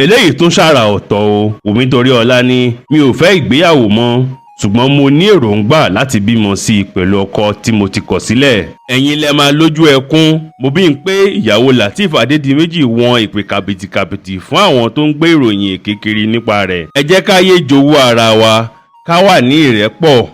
Eléyìí tún ṣàrà ọ̀tọ̀ o. Wùmí Toríọlá ní mi ò fẹ́ ìgbéyàwó mọ́, ṣùgbọ́n mo ní èròǹgbà láti bímọ sí i pẹ̀lú ọkọ tí mo ti kọ̀ sílẹ̀. Ẹ̀yin lẹ máa lójú ẹkún. Mo bí n pé ìyàwó Lateef Adédìméjì wọn ìpè kàbìtìkàbìtì fún àwọn tó ń gbé ìròyìn èké kiri nípa rẹ̀. Ẹ jẹ́ ká yé jowú ara wa, ká wà ní ìrẹ́pọ̀.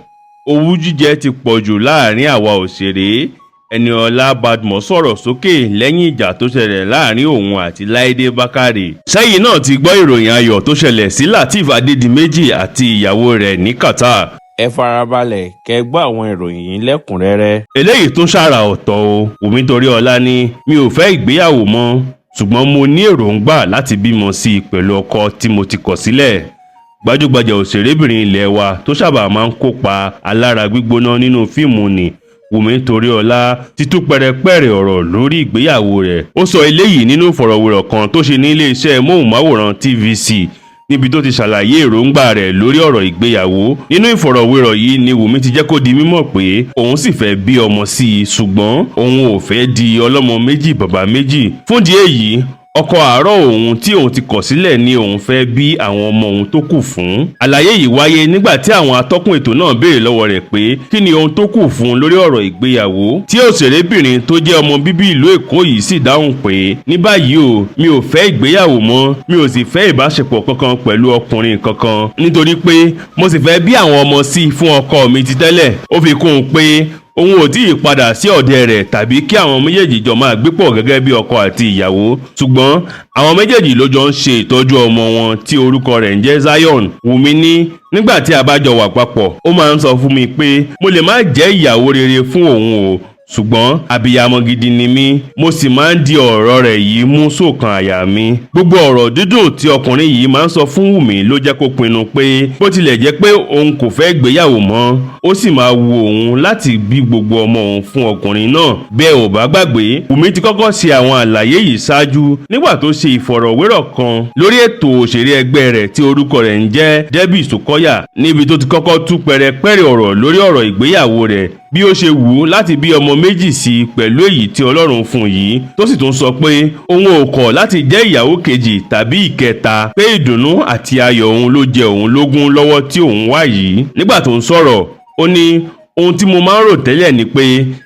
Owú jíjẹ ti pọ̀ jù láàrin àwa òṣèré. Ẹniọlá Badmus sọ̀rọ̀ sókè lẹ́yìn ìjà tó ṣẹlẹ̀ láàrin òun àti Láìdé Bákàrè. Sẹ́yìn náà ti gbọ́ ìròyìn ayọ̀ tó ṣẹlẹ̀ sí Lateef Adédìméjì àti ìyàwó rẹ̀ ní Qatar. Ẹ farabalẹ̀ kẹ́ gbọ́ àwọn ìròyìn yìí lẹ́kùnrẹ́rẹ́. Eléyìí tún ṣàrà ọ̀tọ̀ o. Wùmí Toríọlá ní mi ò fẹ́ ìgbéyàwó mọ́, ṣùgbọ́n mo ní èròǹgbà láti bímọ sí i pẹ̀lú ọkọ tí mo ti kọ̀ sílẹ̀. Gbajúgbajà òṣèrébìnrin ilé wa tó sábà máa ń kópa alára gbígbóná nínú fíìmù ní Wùmí Toríọlá ti tú pẹrẹpẹrẹ ọ̀rọ̀ lórí ìgbéyàwó rẹ̀. Ó sọ eléyìí nínú ìfọ̀rọ̀wérọ̀ kan tó ṣe ní iléeṣẹ́ móhùnmáwòrán TVC, níbi tó ti ṣàlàyé èròǹgbà rẹ̀ lórí ọ̀rọ̀ ìgbéyàwó. Nínú ìfọ̀rọ̀wérọ̀ yìí ni Wùmí ti jẹ́ kó di mímọ̀ pé òun sì fẹ́ bí ọmọ sí i, ṣùgbọ́n òun ò fẹ́ di ọlọ́mọ méjì bàbá méjì. Fúndìí èyí, ọkọ àárọ̀ òun tí òun ti kọ̀ sílẹ̀ ni òun fẹ́ bí àwọn ọmọ òun tó kù fún. Àlàyé yìí wáyé nígbà tí àwọn atọ́kùn ètò náà béèrè lọ́wọ́ rẹ̀ pé kí ni ohun tó kù fún un lórí ọ̀rọ̀ ìgbéyàwó, tí òṣèrébìnrin tó jẹ́ ọmọ bíbí ìlú Èkó yìí sì dáhùn pé ní báyìí o, mi ò fẹ́ ìgbéyàwó mọ́, mi ò sì fẹ́ ìbáṣepọ̀ kankan pẹ̀lú ọkùnrin kankan, nítorí pé mo sì fẹ́ bí àwọn ọmọ sí i fún ọkọ mi ti tẹ́lẹ̀. Ó fi kún un pé òun ò tí ì padà sí ọ̀dẹ̀ rẹ̀ tàbí kí àwọn méjèèjì jọ máa gbé pọ̀ gẹ́gẹ́ bí ọkọ àti ìyàwó, ṣùgbọ́n àwọn méjèèjì ló jọ ń ṣe ìtọ́jú ọmọ wọn tí orúkọ rẹ̀ ń jẹ́ Zion. Wùmí ní nígbà tí a bá jọ wà papọ̀, ó máa ń sọ fún mi pé mo lè má jẹ́ ìyàwó rere fún òun o, ṣùgbọ́n abiyamọ gidi ni mí. Mo sì máa ń di ọ̀rọ̀ rẹ̀ yìí mú sókàn àyà mi. Gbogbo ọ̀rọ̀ dídùn tí ọkùnrin yìí máa ń sọ fún Wùmí ló jẹ́ kó pinnu pé bó tilẹ̀ jẹ́ pé òun kò fẹ́ gbéyàwó mọ́, ó sì máa wu òun láti bí gbogbo ọmọ òun fún ọkùnrin náà. Bẹ́ẹ̀ ò bá gbàgbé, Wùmí ti kọ́kọ́ ṣe àwọn àlàyé yìí ṣáájú nígbà tó ṣe ìfọ̀rọ̀wérọ̀ kan lórí ètò òṣèré ẹgbẹ́ rẹ̀ tí orúkọ rẹ̀ ń jẹ́ Debbie Sokoya, níbi tó ti kọ́kọ́ tú pẹrẹpẹrẹ ọ̀rọ̀ lórí ọ̀rọ̀ ìgbéyàwó rẹ̀, bí ó ṣe wù ú láti bí ọmọ méjì sí i pẹ̀lú èyí tí Ọlọ́run fún yìí, tó sì tún sọ pé òun ò kọ̀ láti jẹ́ ìyàwó kejì tàbí ìkẹta, pé ìdùnnú àti ayọ̀ òun ló jẹ òun lógún lọ́wọ́ tí òun wà yìí. Nígbà tó ń sọ̀rọ̀, ó ní ohun tí mo máa ń rò tẹ́lẹ̀ ni pé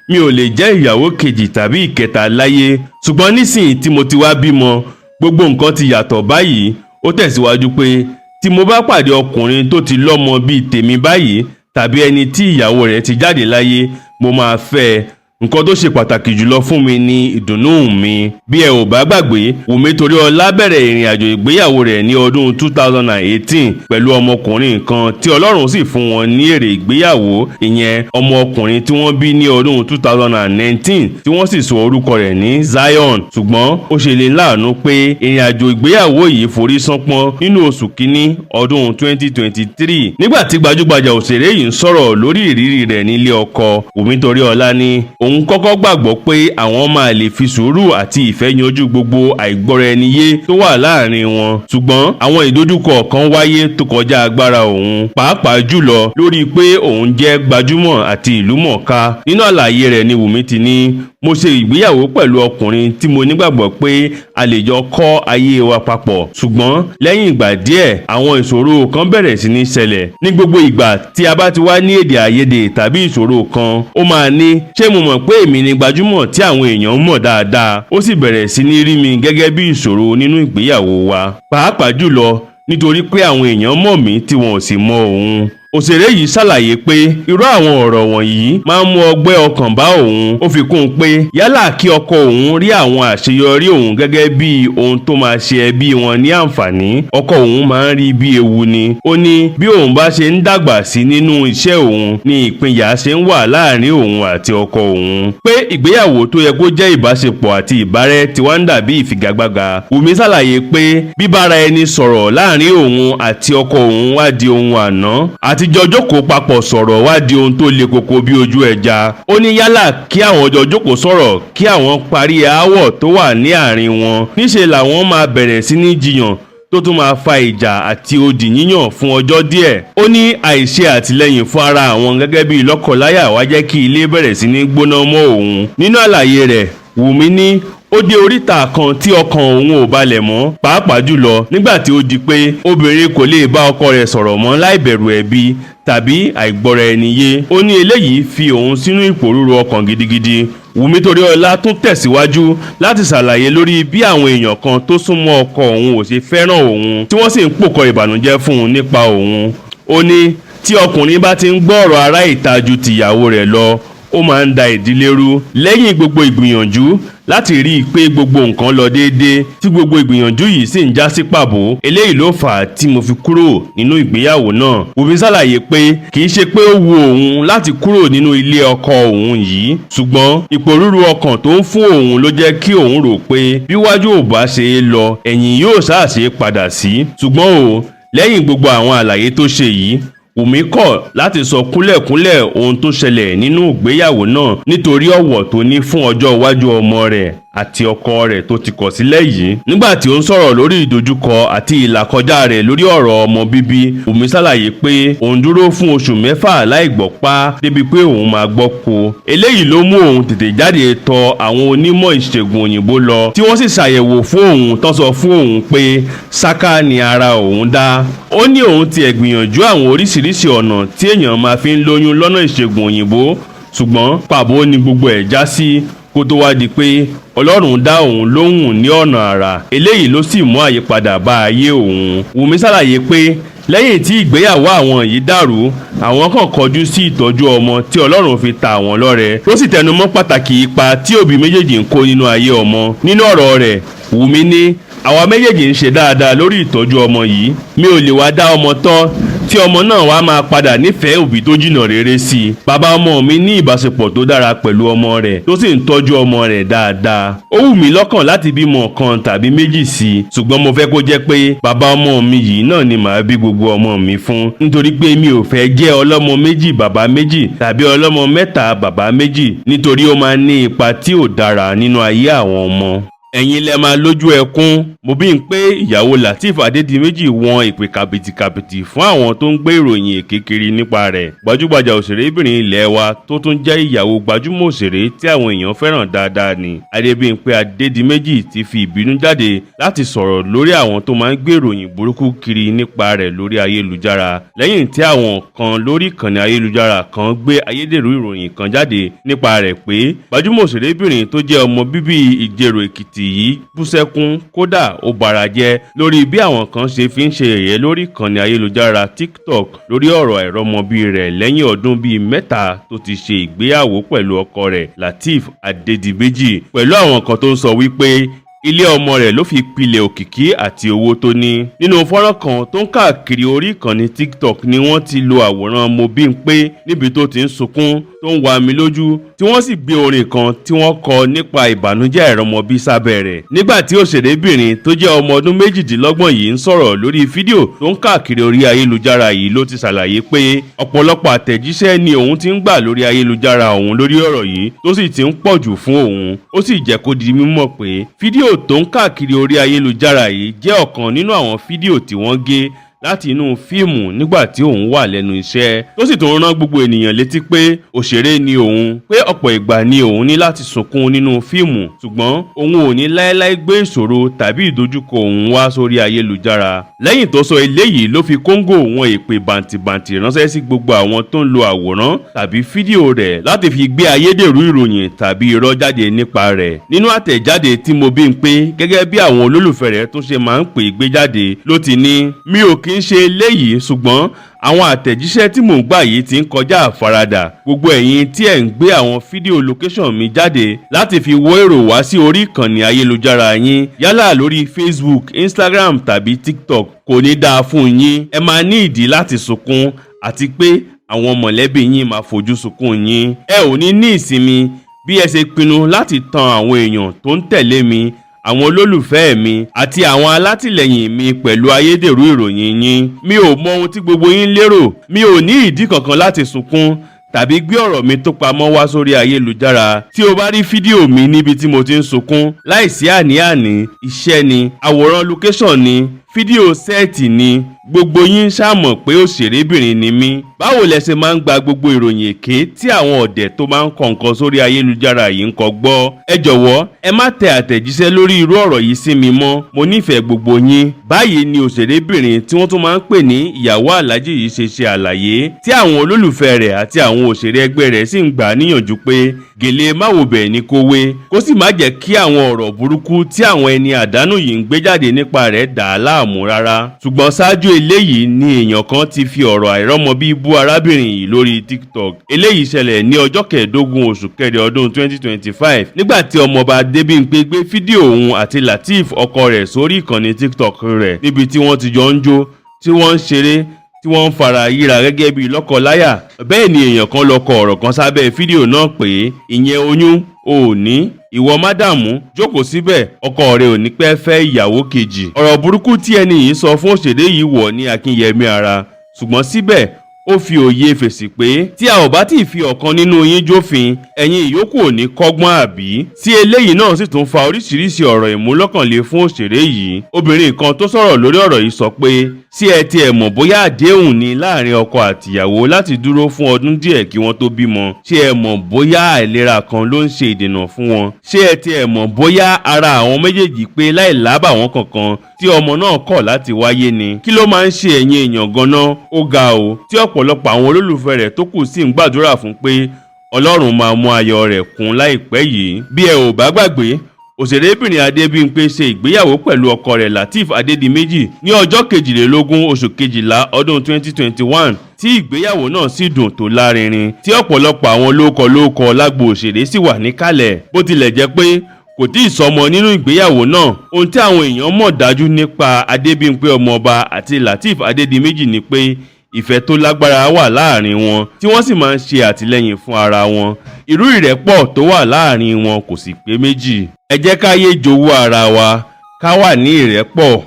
mi ò lè jẹ́ ìyàwó kejì tàbí ìkẹta láyé, ṣùgbọ́n nísìnyí tí mo ti wá bímọ, gbogbo nǹkan ti yàtọ̀ báyìí. Ó tẹ̀síwájú pé tí mo bá pàdé ọkùnrin tó ti lọ́mọ bíi tèmi báyìí tàbí ẹni tí ìyàwó rẹ̀ ti jáde láyé, mo máa fẹ́ ẹ. Nǹkan tó ṣe pàtàkì jùlọ fún mi ni ìdùnnú mi. Bí ẹ ò bá gbàgbé, Wùmí Toríọlá bẹ̀rẹ̀ ìrìn àjò ìgbéyàwó rẹ̀ ní ọdún 2018 pẹ̀lú ọmọkùnrin kan tí Ọlọ́run sì fún wọn ní èrè ìgbéyàwó, ìyẹn ọmọ ọkùnrin tí wọ́n bí ní ọdún 2019, tí wọ́n sì sọ orúkọ rẹ̀ ní Zion. Ṣùgbọ́n ó ṣe lè láàánú pé ìrìn àjò ìgbéyàwó yìí forí ṣánpọ́n nínú oṣù kínní ọdún 2023. Nígbà tí gbajúgbajà òṣèré yìí ń sọ̀rọ̀ lórí ìrírí rẹ̀ nílé ọkọ, Wùmí Toríọlá ní òun kọ́kọ́ gbàgbọ́ pé àwọn máa lè fi sùúrù àti ìfẹ́ yanjú gbogbo àìgbọ́ra-ẹni-yé tó wà láàrin wọn, ṣùgbọ́n àwọn ìdojúkọ kan wáyé tó kọjá agbára òun, pàápàá jùlọ lórí pé òun jẹ́ gbajúmọ̀ àti ìlúmọ̀ọ́ká. Nínú àlàyé rẹ̀ ni Wùmí ti ní mo ṣe ìgbéyàwó pẹ̀lú ọkùnrin tí mo nígbàgbọ́ pé a lè jọ kọ́ ayé wa papọ̀, ṣùgbọ́n lẹ́yìn ìgbà díẹ̀, àwọn ìṣòro kan bẹ̀rẹ̀ sí ní ṣẹlẹ̀. Ní gbogbo ìgbà tí a bá ti wá ní èdè àìyedè tàbí ìṣòro kan, ó máa ní ṣé mo mọ̀ pé èmi ni gbajúmọ̀ tí àwọn èèyàn mọ̀ dáadáa. Ó sì bẹ̀rẹ̀ sí ní rí mi gẹ́gẹ́ bí ìṣòro nínú ìgbéyàwó wa, pàápàá jùlọ nítorí pé àwọn èèyàn mọ̀ mí tí wọn ò sì mọ òun. Òṣèré yìí ṣàlàyé pé irú àwọn ọ̀rọ̀ wọ̀nyí máa ń mú ọgbẹ́ ọkàn bá òun. Ó fi kún un pé yálà kí ọkọ òun rí àwọn àṣeyọrí òun gẹ́gẹ́ bí ohun tó máa ṣe ẹbí wọn ní àǹfààní, ọkọ òun máa ń rí bí ewu ni. Ó ní bí òun bá ṣe ń dàgbà sí nínú iṣẹ́ òun ni ìpínyà ṣe ń wà láàrin òun àti ọkọ òun, pé ìgbéyàwó tó yẹ kó jẹ́ ìbáṣepọ̀ àti ìbárẹ́ ti wá ń dàbí ìfigagbága. Wùmí ṣàlàyé pé bíbára ẹni sọ̀rọ̀ láàrin òun àti ọkọ òun wá di ohun àná, àti jọ jókòó papọ̀ sọ̀rọ̀ wá di ohun tó le koko bí ojú ẹja. Ó ní yálà kí àwọn jọ jókòó sọ̀rọ̀, kí àwọn parí aáwọ̀ tó wà ní àárín wọn, níṣe làwọn máa bẹ̀rẹ̀ sí ní jiyàn tó tún máa fa ìjà àti odì yíyàn fún ọjọ́ díẹ̀. Ó ní àìṣe àtìlẹ́yìn fún ara àwọn gẹ́gẹ́ bí lọ́kọláya wá jẹ́ kí ilé bẹ̀rẹ̀ sí ní gbóná mọ́ òun. Nínú àlàyé rẹ̀, Wùmí ní Ó dé oríta kan tí ọkàn òun ò balẹ̀ mọ́, pàápàá jùlọ nígbà tí ó di pé obìnrin kò lè bá ọkọ rẹ̀ sọ̀rọ̀ mọ́ láì bẹ̀rù ẹ̀bi tàbí àìgbọ́ra ẹni yé. Ó ní eléyìí fi òun sínú ìpòrúru ọkàn gidigidi. Wùmí Toríọlá tún tẹ̀síwájú láti ṣàlàyé lórí bí àwọn èèyàn kan tó súnmọ́ ọkọ òun ò ṣe fẹ́ràn òun, tí wọ́n sì ń pòkọ ìbànújẹ́ fún un nípa òun. Ó ní tí ọkùnrin bá ti ń gbọ́ ọ̀rọ̀ ará ìta ju tìyàwó rẹ̀ lọ, ó máa ń da ìdílé rú. Lẹ́yìn gbogbo ìgbìyànjú láti rí i pé gbogbo nǹkan lọ déédéé, tí gbogbo ìgbìyànjú yìí sì ń já sí pàbó, eléyìí ló fà á tí mo fi kúrò nínú ìgbéyàwó náà. Wùmí ṣàlàyé pé kì í ṣe pé ó wu òun láti kúrò nínú ilé ọkọ òun yìí, ṣùgbọ́n ìpòrúru ọkàn tó ń fún òun ló jẹ́ kí òun rò pé bíwájú ò bá ṣe é lọ, ẹ̀yìn yóò ṣáà ṣe é padà sí. Ṣùgbọ́n o, lẹ́yìn gbogbo àwọn àlàyé tó ṣe yìí, Wùmí kọ̀ láti sọ kúlẹ̀kúlẹ̀ ohun tó ṣẹlẹ̀ nínú ìgbéyàwó náà nítorí ọ̀wọ̀ tó ní fún ọjọ́ iwájú ọmọ rẹ̀ àti ọkọ rẹ̀ tó ti kọ̀ sílẹ̀ yìí. Nígbà tí ó ń sọ̀rọ̀ lórí ìdojúkọ àti ìlàkọjá rẹ̀ lórí ọ̀rọ̀ ọmọ bíbí, Wùmí ṣàlàyé pé òun dúró fún oṣù 6 láì gbọ́ pa débi pé òun máa gbọ́ ko. Eléyìí ló mú òun tètè jáde tọ̀ àwọn onímọ̀ ìṣègùn òyìnbó lọ, tí wọ́n sì ṣàyẹ̀wò fún òun tán sọ fún òun pé ṣáká ni ara òun dá. Ó ní òun tiẹ̀ gbìyànjú àwọn oríṣiríṣi ọ̀nà tí èèyàn máa fi ń lóyún lọ́nà ìṣègùn òyìnbó, ṣùgbọ́n pàbó ni gbogbo ẹ̀ já sí kó tó wá di pé Ọlọ́run dá òun lóhùn ní ọ̀nà àrà. Eléyìí ló sì mú àyípadà bá ayé òun. Wùmí ṣàlàyé pé lẹ́yìn tí ìgbéyàwó àwọn yìí dàrú, àwọn kan kọjú sí ìtọ́jú ọmọ tí Ọlọ́run fi ta àwọn lọ́rẹ, tó sì tẹnumọ́ pàtàkì ipa tí òbí méjèèjì ń kó nínú ayé ọmọ. Nínú ọ̀rọ̀ rẹ̀, Wùmí ní àwa méjèèjì ń ṣe dáadáa lórí ìtọ́jú ọmọ yìí. Mi ò lè wá dá ọmọ tọ́ tí ọmọ náà wá máa padà nífẹ̀ẹ́ òbí tó jìnnà rere sí i. Bàbá ọmọ mi ní ìbáṣepọ̀ tó dára pẹ̀lú ọmọ rẹ̀, tó sì ń tọ́jú ọmọ rẹ̀ dáadáa. Ó wù mí lọ́kàn láti bímọ kan tàbí méjì sí i, ṣùgbọ́n mo fẹ́ kó jẹ́ pé bàbá ọmọ mi yìí náà ni màá bí gbogbo ọmọ mi fún, nítorí pé mi ò fẹ́ jẹ́ ọlọ́mọ méjì bàbá méjì tàbí ọlọ́mọ mẹ́ta bàbá méjì, nítorí ó máa ń ní ipa tí ò dára nínú ayé àwọn ọmọ. Ẹ̀yin lẹ máa lójú ẹkún. Mo bí n pé ìyàwó Lateef Adédìméjì wọn ìpè kàbìtìkàbìtì fún àwọn tó ń gbé ìròyìn èké kiri nípa rẹ̀. Gbajúgbajà òṣèrébìnrin ilé wa tó tún jẹ́ ìyàwó gbajúmọ̀ òṣèré tí àwọn èèyàn fẹ́ràn dáadáa ni Adébímpé Adédìméjì ti fi ìbínú jáde láti sọ̀rọ̀ lórí àwọn tó máa ń gbé ìròyìn burúkú kiri nípa rẹ̀ lórí ayélujára, lẹ́yìn tí àwọn kan lórí ìkànnì ayélujára kan gbé ayédèrú ìròyìn kan jáde nípa rẹ̀ pé gbajúmọ̀ òṣèrébìnrin tó jẹ́ ọmọ bíbí Ìjerò Èkìtì yìí bú sẹ́kún, kódà ó bara jẹ́ lórí bí àwọn kan ṣe fi ń ṣe yẹ̀yẹ́ lórí ìkànnì ayélujára TikTok lórí ọ̀rọ̀ àìrọ́mọbí rẹ̀ lẹ́yìn ọdún bíi 3 tó ti ṣe ìgbéyàwó pẹ̀lú ọkọ rẹ̀ Lateef Adédìméjì, pẹ̀lú àwọn kan tó ń sọ wípé ilé ọmọ rẹ̀ ló fi pilẹ̀ òkìkí àti owó tó ní. Nínú fọ́nrán kan tó ń káàkiri orí ìkànnì TikTok ni wọ́n ti lo àwòrán Mobímpé níbi tó ti ń sunkún tó ń wa mi lójú, tí wọ́n sì gbé orin kan tí wọ́n kọ nípa ìbànújẹ́ àìrọ́mọbí sábẹ́ rẹ̀. Nígbà tí òṣèrébìnrin tó jẹ́ ọmọ ọdún 28 yìí ń sọ̀rọ̀ lórí fídíò tó ń káàkiri orí ayélujára yìí ló ti ṣàlàyé pé ọ̀pọ̀lọpọ̀ àtẹ̀jíṣẹ́ ni òun ti ń gbà lórí ayélujára òun lórí ọ̀rọ̀ yìí, tó sì ti ń pọ̀ jù fún òun. Ó sì jẹ́ kó di mímọ̀ pé fídíò tó ń káàkiri orí ayélujára yìí jẹ́ ọ̀kan nínú àwọn fídíò tí wọ́n gé láti inú fíìmù nígbà tí òun wà lẹ́nu iṣẹ́, tó sì tún rán gbogbo ènìyàn létí pé òṣèré ni òun, pé ọ̀pọ̀ ìgbà ni òun ní láti sunkún nínú fíìmù, ṣùgbọ́n òun ò ní láéláé gbé ìṣòro tàbí ìdojúkọ òun wá sórí ayélujára. Lẹ́yìn tó sọ eléyìí ló fi kóńgò wọn èpè bàǹtìbàǹtì ránṣẹ́ sí gbogbo àwọn tó ń lo àwòrán tàbí fídíò rẹ̀ láti fi gbé ayédèrú ìròyìn tàbí irọ́ jáde nípa rẹ̀. Nínú àtẹ̀jáde tí Mobímpé gẹ́gẹ́ bí àwọn olólùfẹ́ rẹ̀ tó ṣe máa ń pè gbé jáde ló ti ní, mi ò kí ń ṣe eléyìí, ṣùgbọ́n àwọn àtẹ̀jíṣẹ́ tí mò ń gbà yìí ti ń kọjá àfaradà. Gbogbo ẹ̀yin tí ẹ̀ ń gbé àwọn fídíò location mi jáde láti fi wọ́ èrò wá sí orí ìkànnì ayélujára yín, yálà lórí Facebook, Instagram tàbí TikTok, kò ní dáa fún yín. Ẹ máa ní ìdí láti sunkún, àti pé àwọn mọ̀lẹ́bí yín máa fojú sunkún yín. Ẹ ò ní ní ìsinmi bí ẹ ṣe pinnu láti tan àwọn èèyàn tó ń tẹ̀lé mi, àwọn olólùfẹ́ mi àti àwọn alátìlẹyìn mi pẹ̀lú ayédèrú ìròyìn yín. Mi ò mọ ohun tí gbogbo yín lérò. Mi ò ní ìdí kankan láti sunkún tàbí gbé ọ̀rọ̀ mi tó pamọ́ wá sórí ayélujára. Tí o bá rí fídíò mi níbi tí mo ti ń sunkún, láìsí àní-àní, iṣẹ́ ni, àwòrán location ni, Fídíò set ni. Gbogbo yín ṣáà mọ̀ pé òṣèrébìnrin ni mí. Báwo lẹ ṣe máa ń gba gbogbo ìròyìn èké tí àwọn ọ̀dẹ̀ tó máa ń kọ nǹkan sórí ayélujára yìí ń kọ gbọ́? Ẹ jọ̀wọ́, ẹ má tẹ àtẹ̀jíṣẹ́ lórí irú ọ̀rọ̀ yìí sí mi mọ́. Mo nífẹ̀ẹ́ gbogbo yín. Báyìí ni òṣèrébìnrin tí wọ́n tún máa ń pè ní ìyàwó aláàjì yìí ṣe ṣe àlàyé, tí àwọn olólùfẹ́ rẹ̀ àti àwọn òṣèré ẹgbẹ́ rẹ̀ sì ń gbà á níyànjú pé gèlè máwòbẹ̀ ní kó wé, kó sì má jẹ́ kí àwọn ọ̀rọ̀ burúkú tí àwọn ẹni àdánù yìí ń gbé jáde nípa rẹ̀ dà á láàmú rárá. Ṣùgbọ́n ṣáájú eléyìí ni èèyàn kan ti fi ọ̀rọ̀ àìrọ́mọbí bú arábìnrin yìí lórí TikTok. Eléyìí ṣẹlẹ̀ ní ọjọ́ 15 oṣù kẹrin ọdún 2025, nígbà tí ọmọọba Adébímpé gbé fídíò òun àti Lateef ọkọ rẹ̀ sórí ìkànnì TikTok rẹ̀, níbi tí wọ́n ti jọ ń jó, tí wọ́n ń ṣeré, tí wọ́n ń fara yíra gẹ́gẹ́ bí lọ́kọ-láyà. Bẹ́ẹ̀ ni èèyàn kan lọ kọ ọ̀rọ̀ kan sábẹ́ fídíò náà pé, "Ìyẹn oyún o ò ní, ìwọ mádàmú jókòó síbẹ̀, ọkọ rẹ ò ní pẹ́ fẹ́ ìyàwó kejì." Ọ̀rọ̀ burúkú tí ẹni yìí sọ fún òṣèré yìí wọ̀ ní akínyẹmí ara, ṣùgbọ́n síbẹ̀ ó fi òye fèsì pé tí a ò bá tí ì fi ọ̀kan nínú yín jófin, ẹ̀yin ìyókù ò ní kọ́gbọ́n àbí? Tí eléyìí náà sì tún fa oríṣiríṣi ọ̀rọ̀ ìmúlọ́kànlé fún òṣèré yìí. Obìnrin kan tó sọ̀rọ̀ lórí ọ̀rọ̀ yìí sọ pé, sí ẹ tiẹ̀ mọ̀ bóyá àdéhùn ni láàrin ọkọ àtìyàwó láti dúró fún ọdún díẹ̀ kí wọ́n tó bímọ? Ṣé ẹ mọ̀ bóyá àìlera kan ló ń ṣe ìdènà fún wọn? Ṣé ẹ tiẹ̀ mọ̀ bóyá ara àwọn méjèèjì pé láì lábàwọ́n kankan tí ọmọ náà kọ̀ láti wáyé ni? Kí ló máa ń ṣe ẹ̀yin èèyàn gan-an? Ó ga o. Tí ọ̀pọ̀lọpọ̀ àwọn olólùfẹ́ rẹ̀ tó kù sì ń gbàdúrà fún pé Ọlọ́run máa mú ayọ̀ rẹ̀ kún láìpẹ́ yìí. Bí ẹ ò bá gbàgbé, òṣèrébìnrin Adébímpé ṣe ìgbéyàwó pẹ̀lú ọkọ rẹ̀ Lateef Adédìméjì ní ọjọ́ 22 oṣù kejìlá ọdún 2021, tí ìgbéyàwó náà sì dùn tó lárinrin, tí ọ̀pọ̀lọpọ̀ àwọn lóókọ lóókọ lágbo òṣèré sì wà níkàlẹ̀. Bó tilẹ̀ jẹ́ pé kò tí ì sọmọ nínú ìgbéyàwó náà, ohun tí àwọn èèyàn mọ̀ dájú nípa Adébímpé ọmọọba àti Lateef Adédìméjì ni pé ìfẹ́ tó lágbára wà láàrin wọn, tí wọ́n sì máa ń ṣe àtìlẹ́yìn fún ara wọn. Irú ìrẹ́pọ̀ tó wà láàrin wọn kò sì pé méjì. Ẹ jẹ́ ká yé jowú ara wa, ká wà ní ìrẹ́pọ̀.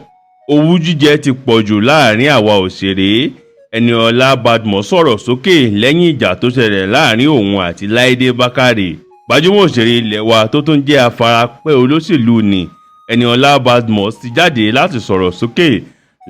Owú jíjẹ ti pọ̀ jù láàrin àwa òṣèré. Ẹniọlá Badmus sọ̀rọ̀ sókè lẹ́yìn ìjà tó ṣẹlẹ̀ láàrin òun àti Láìdé Bákàrè. Gbajúmọ̀ òṣèré ilẹ̀ wa tó tún jẹ́ afarapẹ́ olóṣèlú ni Ẹniọlá Badmus ti jáde láti sọ̀rọ̀ sókè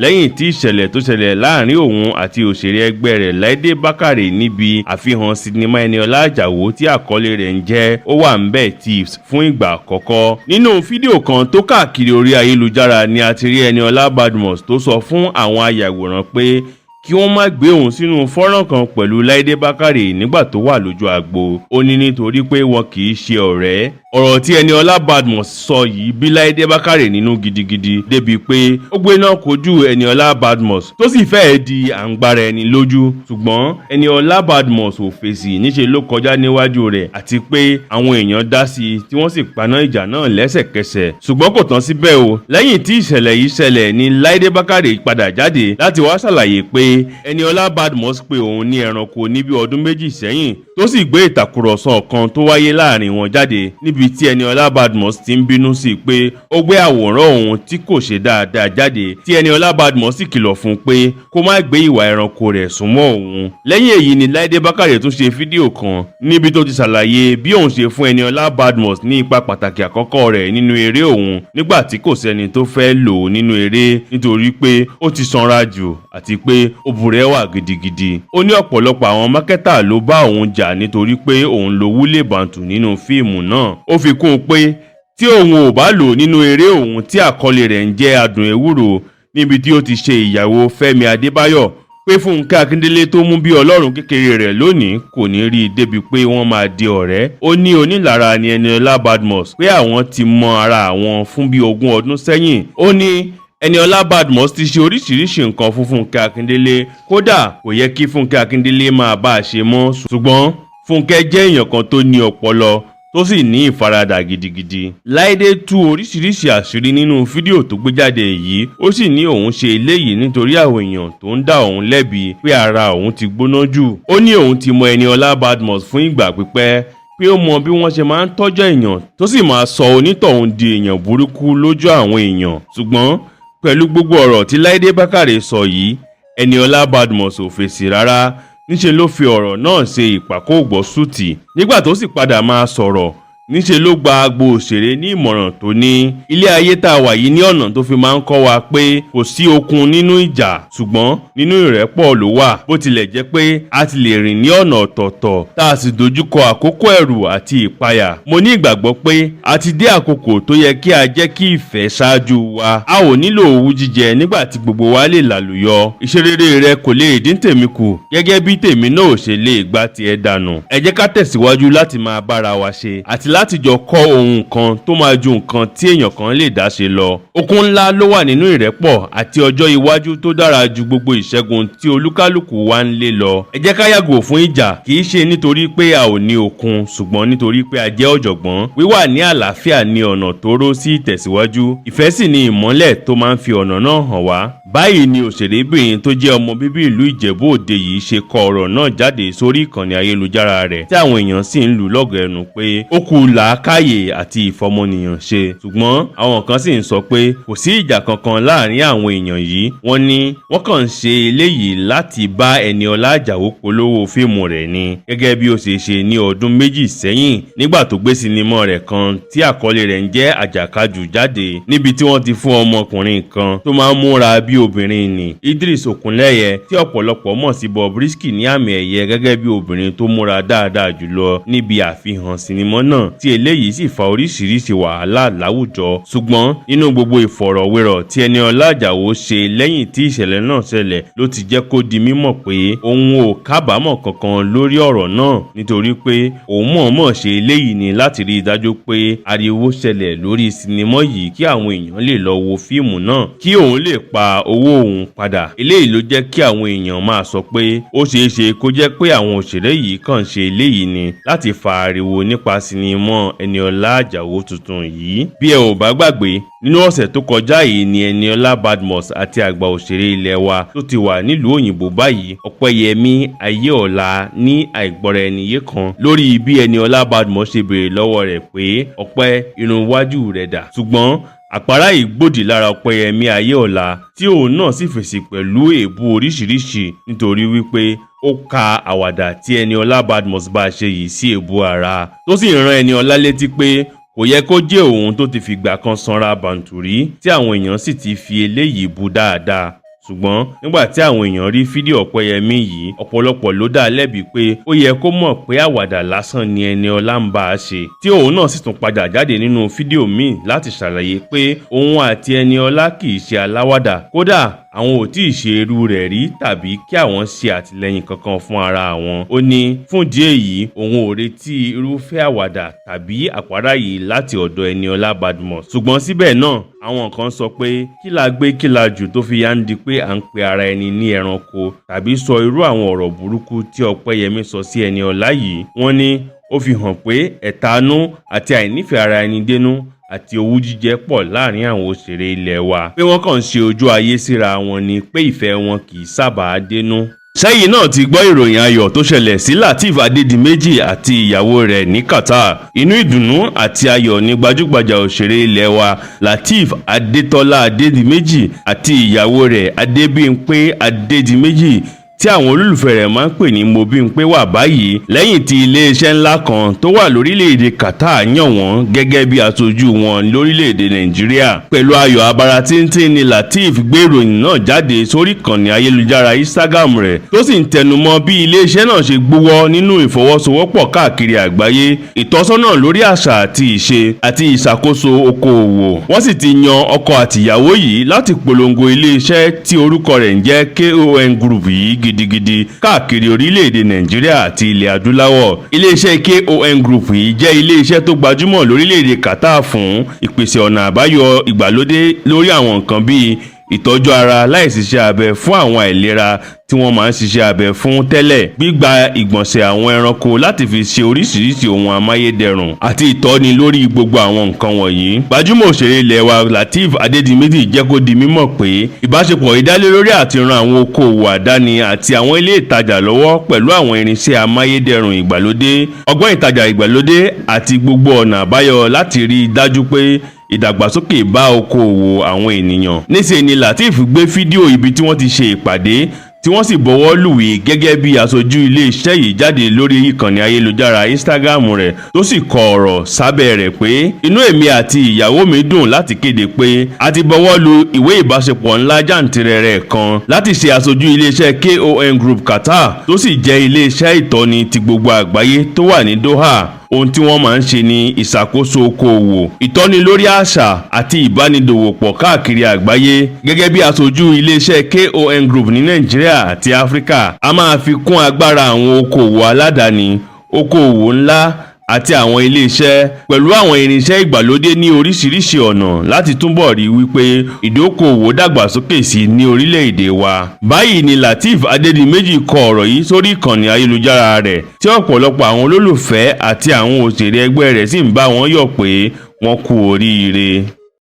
lẹ́yìn tí ìṣẹ̀lẹ̀ tó ṣẹlẹ̀ láàrin òun àti òṣèré ẹgbẹ́ rẹ̀ Láìdé Bákàrè níbi àfihàn sinimá Ẹniọlá Àjàó tí àkọlé rẹ̀ ń jẹ́ Ó Wà Ńbẹ̀ Thieves fún ìgbà àkọ́kọ́. Nínú fídíò kan tó káàkiri orí ayélujára ni a ti rí Ẹniọlá Badmus tó sọ fún àwọn ayàwòrán pé kí wọ́n má gbé òun sínú fọ́nrán kan pẹ̀lú Láìdé Bákàrè nígbà tó wà lójú agbo. Ó ní nítorí pé wọn kì í ṣe ọ̀rẹ́. Ọ̀rọ̀ tí Ẹniọlá Badmus sọ yìí bí Láìdé Bákàrè nínú gidigidi, débi pé ó gbéná kojú Ẹniọlá Badmus, tó sì fẹ́ẹ̀ di àǹgbára ẹni lójú. Ṣùgbọ́n Ẹniọlá Badmus ò fèsì, níṣe ló kọjá níwájú rẹ̀, àti pé àwọn èèyàn dá sí i tí wọ́n sì paná ìjà náà lẹ́sẹ̀kẹsẹ̀. Ṣùgbọ́n kò tán síbẹ̀ o. Lẹ́yìn tí ìṣẹ̀lẹ̀ yìí ṣẹlẹ̀ ni Láìdé Bákàrè padà jáde láti wá ṣàlàyé pé Ẹniọlá Badmus pé òun ní ẹranko ní bí ọdún 2 sẹ́yìn, tó sì gbé ìtàkùrọ̀sọ kan tó wáyé láàrin wọn jáde, níbi tí Ẹniọlá Badmus ti ń bínú sí i pé ó gbé àwòrán òun tí kò ṣe dáadáa jáde, tí Ẹniọlá Badmus sì kìlọ̀ fún un pé kó má gbé ìwà ẹranko rẹ̀ súnmọ́ òun. Lẹ́yìn èyí ni Láìdé Bákàrè tún ṣe fídíò kan níbi tó ti ṣàlàyé bí òun ṣe fún Ẹniọlá Badmus ní ipa pàtàkì àkọ́kọ́ rẹ̀ nínú eré òun, nígbà tí kò sẹ́ni tó fẹ́ lò ó nínú eré nítorí pé ó ti sanra jù àti pé ó burẹ́wà gidigidi. Ó ní ọ̀pọ̀lọpọ̀ àwọn marketer ló bá òun jà nítorí pé òun lo Wúlé Bàǹtù nínú fíìmù náà. Ó fi kún un pé tí òun ò bá lò nínú eré òun tí àkọlé rẹ̀ ń jẹ́ Adùn Ewúro, níbi tí ó ti ṣe ìyàwó Fẹ́mi Adébáyọ̀, pé Fúnkẹ́ Akíndélé tó mú bí ọlọ́run kékeré rẹ̀ lónìí kò ní rí i débi pé wọ́n máa di ọ̀rẹ́. Ó ní onílára ni Ẹniọlá Badmus, pé àwọn ti mọ ara àwọn fún bí 20 ọdún sẹ́yìn. Ó ní Ẹniọlá Badmus ti ṣe oríṣiríṣi nǹkan fún Fúnkẹ́ Akíndélé, kódà kò yẹ kí Fúnkẹ́ Akíndélé máa bá a ṣe mọ́, ṣùgbọ́n Fúnkẹ́ jẹ́ èèyàn kan tó ní ọpọlọ tó sì ní ìfaradà gidigidi. Láìdé tú oríṣiríṣi àṣírí nínú fídíò tó gbé jáde yìí. Ó sì ní òun ṣe eléyìí nítorí àwọn èèyàn tó ń dá òun lẹ́bi pé ara òun ti gbóná jù. Ó ní òun ti mọ Ẹniọlá Badmus fún ìgbà pípẹ́, pé ó mọ bí wọ́n ṣe máa ń tọ́jú èèyàn tó sì máa sọ onítọ̀hún di èèyàn burúkú lójú àwọn èèyàn. Ṣùgbọ́n pẹ̀lú gbogbo ọ̀rọ̀ tí Láìdé Bákàrè sọ yìí, Ẹniọlá Badmus ò fèsì rárá. Níṣe ló fi ọ̀rọ̀ náà ṣe ìpàkóògbọ́sùtì. Nígbà tó sì padà máa sọ̀rọ̀ Níṣe ló gba agbo òṣèré ní ìmọ̀ràn tó ní ilé ayé tá a wà yìí ní ọ̀nà tó fi máa ń kọ́ wa pé kò sí okun nínú ìjà, ṣùgbọ́n nínú ìrẹ́pọ̀ ló wà. Bó tilẹ̀ jẹ́ pé a ti lè rìn ní ọ̀nà ọ̀tọ̀ọ̀tọ̀ tá a sì dojúkọ àkókò ẹ̀rù àti ìpayà, mo ní ìgbàgbọ́ pé a ti dé àkókò tó yẹ kí a jẹ́ kí ìfẹ́ ṣáájú wa. A ò nílò owú jíjẹ nígbà tí gbogbo wa lè làlùyọ. Ìṣerere rẹ kò lè dín tèmi kù, gẹ́gẹ́ bí tèmi náà ò ṣe lè gbá tiẹ̀ dànù. Ẹ jẹ́ ká tẹ̀síwájú láti máa bára wa ṣe àti láti jọ kọ́ ohun kan tó máa ju nǹkan tí èèyàn kan lè dá ṣe lọ. Okun ńlá ló wà nínú ìrẹ́pọ̀ àti ọjọ́ iwájú tó dára ju gbogbo ìṣẹ́gun tí olúkálùkù wa ń lé lọ. Ẹ jẹ́ ká yàgò fún ìjà, kì í ṣe nítorí pé a ò ní okun, ṣùgbọ́n nítorí pé a jẹ́ ọ̀jọ̀gbọ́n. Wíwà ní àlàáfíà ní ọ̀nà tóóró sí ìtẹ̀síwájú. Ìfẹ́ sì ni ìmọ́lẹ̀ tó máa ń fi ọ̀nà náà hàn wá. Báyìí ni òṣèrébìnrin tó jẹ́ ọmọ bíbí ìlú Ìjẹ̀bú Òde yìí ṣe kọ ọ̀rọ̀ náà jáde sórí ìkànnì ayélujára rẹ̀, tí àwọn èèyàn sì ń lù lọ́gọ̀ ẹnu pé ó kú làákàyè àti ìfọmọnìyàn ṣe. Ṣùgbọ́n àwọn kan sì ń sọ pé kò sí ìjà kankan láàrin àwọn èèyàn yìí. Wọ́n ní wọ́n kàn ń ṣe eléyìí láti bá Ẹniọlá Àjàó polówó fíìmù rẹ̀ ni, gẹ́gẹ́ bí ó ṣe ṣe ní ọdún 2 sẹ́yìn nígbà tó gbé sinimá rẹ̀ kan tí àkọlé rẹ̀ ń jẹ́ Àjàkadù jáde, níbi tí wọ́n ti fún ọmọkùnrin kan tó máa ń múra bí obìnrin ní Idris Okunleye, tí ọ̀pọ̀lọpọ̀ mọ̀ sí Bobrisky, ní àmì ẹ̀yẹ gẹ́gẹ́ bí obìnrin tó múra dáadáa jùlọ níbi àfihàn sinimá náà, tí eléyìí sì fa oríṣiríṣi wàhálà láwùjọ. Ṣùgbọ́n nínú gbogbo ìfọ̀rọ̀wérọ̀ tí Ẹniọlá Àjàó ṣe lẹ́yìn tí ìṣẹ̀lẹ̀ náà ṣẹlẹ̀, ló ti jẹ́ kó di mímọ̀ pé òun ò kábàámọ̀ kankan lórí ọ̀rọ̀ náà, nítorí pé òun mọ̀ọ́mọ̀ ṣe eléyìí ni láti rí i dájú pé ariwo ṣẹlẹ̀ lórí sinimá yìí kí àwọn èèyàn lè lọ wo fíìmù náà, kí òun lè pa owó òun padà. Eléyìí ló jẹ́ kí àwọn èèyàn máa sọ pé ó ṣeé ṣe kó jẹ́ pé àwọn òṣèré yìí kàn ṣe eléyìí ni láti fa ariwo nípa sinimá Ẹniọlá Àjàó tuntun yìí. Bí ẹ ò bá gbàgbé, nínú ọ̀sẹ̀ tó kọjá yìí ni Ẹniọlá Badmus àti àgbà òṣèré ilẹ̀ wa tó ti wà nílùú òyìnbó báyìí, Ọpẹ́yẹmí Ayéọlá, ní àìgbọ́ra-ẹni-yé kan lórí bí Ẹniọlá Badmus ṣe béèrè lọ́wọ́ rẹ̀ pé Ọpẹ́, irun iwájú rẹ̀ dà. Ṣùgbọ́n àpárá yìí gbòdì lára Ọpẹ́yẹmí Ayéọlá, tí òun náà sì fèsì pẹ̀lú èébú oríṣiríṣi, nítorí wípé ó ka àwàdà tí Ẹniọlá Badmus bá ṣe yìí sí èébú ara, tó sì rán Ẹniọlá létí pé kò yẹ kó jẹ́ òun tó ti fìgbà kan sanra bàǹtùrí, tí àwọn èèyàn sì ti fi eléyìí bu dáadáa. Ṣùgbọ́n nígbà tí àwọn èèyàn rí fídíò Ọpẹ́yẹmí yìí, ọ̀pọ̀lọpọ̀ ló dá lẹ́bi pé ó yẹ kó mọ̀ pé àwàdà lásán ni Ẹniọlá ń bá a ṣe, tí òun náà sì tún padà jáde nínú fídíò míì láti ṣàlàyé pé òun àti Ẹniọlá kì í ṣe aláwàdà, kódà àwọn ò tí ì ṣe irú rẹ̀ rí tàbí kí àwọn ṣe àtìlẹ́yìn kankan fún ara àwọn. Ó ní fún ìdí èyí, òun ò retí irúfẹ́ àwàdà tàbí àpárá yìí láti ọ̀dọ̀ Ẹniọlá Badmus. Ṣùgbọ́n síbẹ̀ náà, àwọn kan sọ pé kí la gbé kí la jù tó fi yá ń di pé à ń pe ara ẹni ní ẹranko tàbí sọ irú àwọn ọ̀rọ̀ burúkú tí Ọpẹ́yẹmí sọ sí Ẹniọlá yìí. Wọ́n ní ó fi hàn pé ẹ̀tanú àti àìnífẹ̀ẹ́ ara ẹni dénú àti owú jíjẹ pọ̀ láàrin àwọn òṣèré ilẹ̀ wa, pé wọ́n kàn ń ṣe ojú ayé síra wọn ni, pé ìfẹ́ wọn kì í sábàá dénú. Sẹ́yìn náà ti gbọ́ ìròyìn ayọ̀ tó ṣẹlẹ̀ sí Lateef Adédìméjì àti ìyàwó rẹ̀ ní Qatar. Inú ìdùnnú àti ayọ̀ ní gbajúgbajà òṣèré ilẹ̀ wa Lateef Adétọ́lá Adédìméjì àti ìyàwó rẹ̀ Adébímpé Adédìméjì, tí àwọn olólùfẹ́ rẹ̀ máa ń pè ní Mobímpé, wà báyìí lẹ́yìn tí iléeṣẹ́ ńlá kan tó wà lórílẹ̀‐èdè Qatar yàn wọ́n gẹ́gẹ́ bí aṣojú wọn lórílẹ̀‐èdè Nàìjíríà. Pẹ̀lú ayọ̀ abara tíntín ni Lateef gbé ìròyìn náà jáde sórí ìkànnì ayélujára Instagram rẹ̀, tó sì ń tẹnumọ́ bí iléeṣẹ́ náà ṣe gbówọ́ nínú ìfọwọ́sowọ́pọ̀ káàkiri àgbáyé, ìtọ́sọ́nà lórí àṣà àti ìṣe àti ìṣàkóso okoòwò. Wọ́n sì ti yan ọkọ àtìyàwó yìí láti polongo iléeṣẹ́ tí orúkọ rẹ̀ ń jẹ́ KON Group yìí gidigidi káàkiri orílẹ̀-èdè Nàìjíríà àti ilẹ̀ adúláwọ̀. Iléeṣẹ́ KON Group yìí jẹ́ iléeṣẹ́ tó gbajúmọ̀ lórílẹ̀-èdè Qatar fún ìpèsè ọ̀nà àbáyọ ìgbàlódé lórí àwọn nǹkan bíi ìtọ́jú ara láì ṣiṣẹ́ abẹ fún àwọn àìlera tí wọ́n máa ń ṣiṣẹ́ abẹ fún tẹ́lẹ̀, gbígba ìgbọ̀nsẹ̀ àwọn ẹranko láti fi ṣe oríṣiríṣi ohun amáyédẹrùn àti ìtọ́ni lórí gbogbo àwọn nǹkan wọ̀nyí. Gbajúmọ̀ òṣèré ilẹ̀ wa Lateef Adédìméjì jẹ́ kó di mímọ̀ pé ìbáṣepọ̀ yìí dá lé lórí àti ran àwọn okòòwò àdáni àti àwọn ilé ìtajà lọ́wọ́ pẹ̀lú àwọn irinṣẹ́ amáyédẹrùn ìgbàlódé, ọgbọ́n ìtajà ìgbàlódé àti gbogbo ọ̀nà àbáyọ láti rí i dájú pé ìdàgbàsókè bá okòòwò àwọn ènìyàn. Níṣe ni Lateef gbé fídíò ibi tí wọ́n ti ṣe ìpàdé Tí wọ́n sì bọwọ́ lùwé gẹ́gẹ́ bí aṣojú iléeṣẹ́ yìí jáde lórí ìkànnì ayélujára Instagram rẹ̀, tó sì kọ ọ̀rọ̀ sábẹ́ rẹ̀ pé, "Inú èmi àti ìyàwó mi dùn láti kéde pé a ti bọwọ́ lu ìwé ìbáṣepọ̀ ńlá jàǹtìrẹrẹ kan láti ṣe aṣojú iléeṣẹ́ KON Group Qatar, tó sì jẹ́ iléeṣẹ́ ìtọ́ni ti gbogbo àgbáyé tó wà ní Doha. Ohun tí wọ́n máa ń ṣe ní ìṣàkóso okòòwò, ìtọ́ni lórí àṣà àti ìbánidòwòpọ̀ káàkiri àgbáyé. Gẹ́gẹ́ bí aṣojú iléeṣẹ́ KON Group ní Nàìjíríà àti Áfíríkà, a máa fi kún agbára àwọn okòòwò aládàáni, okòòwò ńlá àti àwọn iléeṣẹ́ pẹ̀lú àwọn irinṣẹ́ ìgbàlódé ní oríṣiríṣi ọ̀nà láti túbọ̀ rí wípé ìdókòòwò dàgbàsókè sí ní orílẹ̀-èdè wa." Báyìí ni Lateef Adédìméjì kọ ọ̀rọ̀ yìí sórí ìkànnì ayélujára rẹ̀, tí ọ̀pọ̀lọpọ̀ àwọn olólùfẹ́ àti àwọn òṣèré ẹgbẹ́ rẹ̀ sì ń bá wọn yọ̀ pé wọ́n kú oríire.